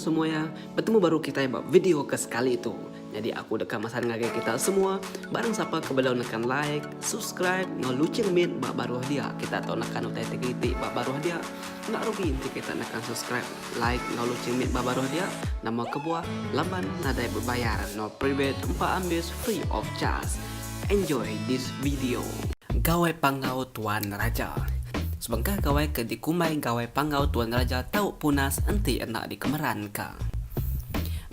semua ya. Betemu baru kitai ba video ke sekali tu. Nyadi aku deka mesan ngagai kita semua, barang sapa ke bedau nekan like, subscribe enggau luching mit ba baruh dia kita tau nekan utai ti iti ba baruh dia. Enda rugi enti kita nekan subscribe, like enggau luching mit ba baruh dia. Nama kebuah? Laban nadai bebayar, no private, empa ambis free of charge. Enjoy this video. Gawai Panggau Tuan Raja. Sebengkah gawai ke dikumbai Gawai Panggau Tuan Raja tau punas enti enda dikemeranka.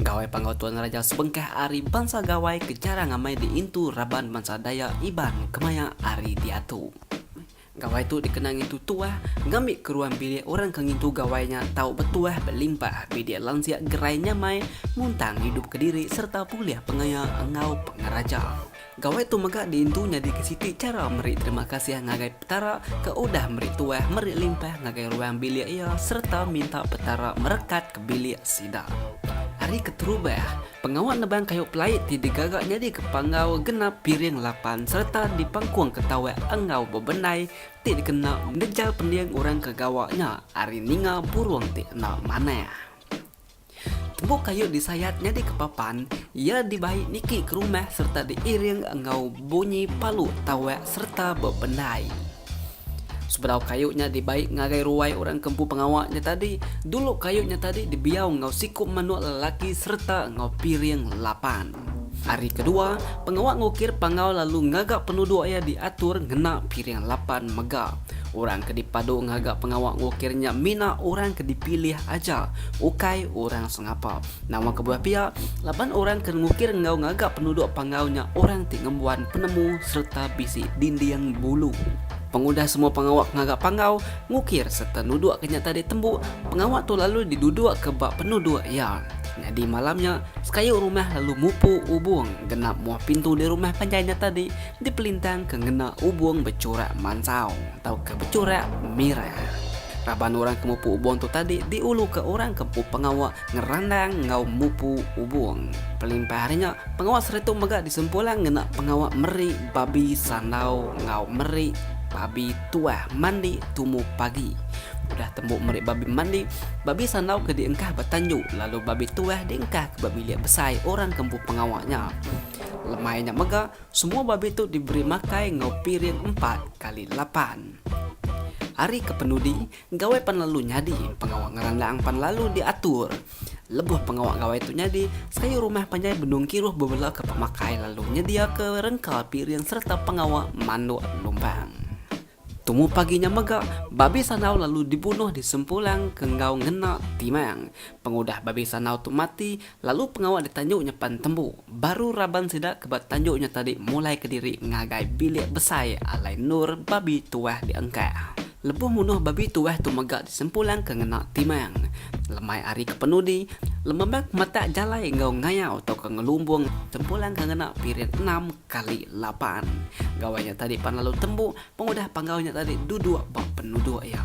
Gawai Panggau Tuan Raja sebengkah ari bansa gawai ke jarang amai diintu raban bansa Dayak Iban kemaya ari diatu. Gawai tu dikena ngintu tuah ngambi ke ruang bilik orang ke ngintu gawai nya tau betuah belimpah bidik lansik gerai nyamai muntang ngidup kediri sereta pulih pengaya enggau pengeraja. Gawai tu mega diintu nyadika siti chara meri terima kasih ngagai Petara ke udah meri tuah meri limpah ngagai ruang bilik iya sereta minta Petara merekat ke bilik sida. Ari keterubah, pengawa nebang kayu pelait ti digaga nyadika panggau genap piring lapan sereta dipangkungka tawak enggau bebendai ti dikena nejal pending orang ke gawa nya ari ninga burung ti enda manah. Tembu kayu disayat nyadika papan, iya dibai niki ke rumah sereta diiring enggau bunyi palu tawak sereta bebendai. Sebedau kayu nya dibai ngagai ruai orang ke empu pengawa nya tadi, dulu kayu nya tadi dibiau enggau siku manuk lelaki sereta enggau piring lapan. Hari kedua, pengawa ngukir panggau lalu ngaga penuduk iya diatur ngena piring lapan mega. Orang ke dipadu ngaga pengawa ngukir nya mina orang ke dipilih aja, ukai orang sengapa. Nama kebuah pia, laban orang ke ngukir enggau ngaga penuduk panggau nya orang ti ngembuan penemu sereta bisi dinding bulu. Pengudah semua pengawa ke ngaga panggau, ngukir sereta nudukka nya tadi tembu, pengawa tu lalu didudukka ba penuduk iya. Nyadi malam nya, sekayu rumah lalu mupu ubung genap muah pintu di rumah panjai nya tadi dipelintang ke ngena ubung bechurak mansau tauka bechurak mirah. Raban orang ke mupu ubung tu tadi diuluka orang ke empu pengawa ngerandang enggau mupu ubung. Kelimpah ari nya, pengawa seritu mega disempulang ngena pengawa meri babi sandau enggau meri babi tuah mandi tumu pagi. Udah tembu meri babi mandi, babi sandau ke diengkah ba tanju lalu babi tuah diengkah ke ba bilik besai orang ke empu pengawa nya. Lemai nya mega, semua babi tu diberi makai enggau piring empat kali lapan. Ari ke penudi, gawai pan lalu nyadi, pengawa ngerandang pan lalu diatur. Lebuh pengawa gawai tu nyadi, sekayu rumah panjai benung kiruh bebela ke pemakai lalu nyediaka rengka piring sereta pengawa manduk lumpang. Tumu pagi nya mega, babi sandau lalu dibunuh disempulang ke enggau ngena timang. Pengudah babi sandau tu mati, lalu pengawa ditanju nya pan tembu. Baru raban sida ke ba tanju nya tadi mulai kediri ngagai bilik besai alai endur babi tuah diengkah. Lebuh munuh babi tuah tu mega disempulang ke ngena timang. Lemai ari ke penudi, lemambang matak jalai enggau ngayau tauka ngelumbung sempulang ke ngena piring enam kali lapan. Gawai nya tadi pan lalu tembu pengudah panggau nya tadi duduk ba penuduk iya.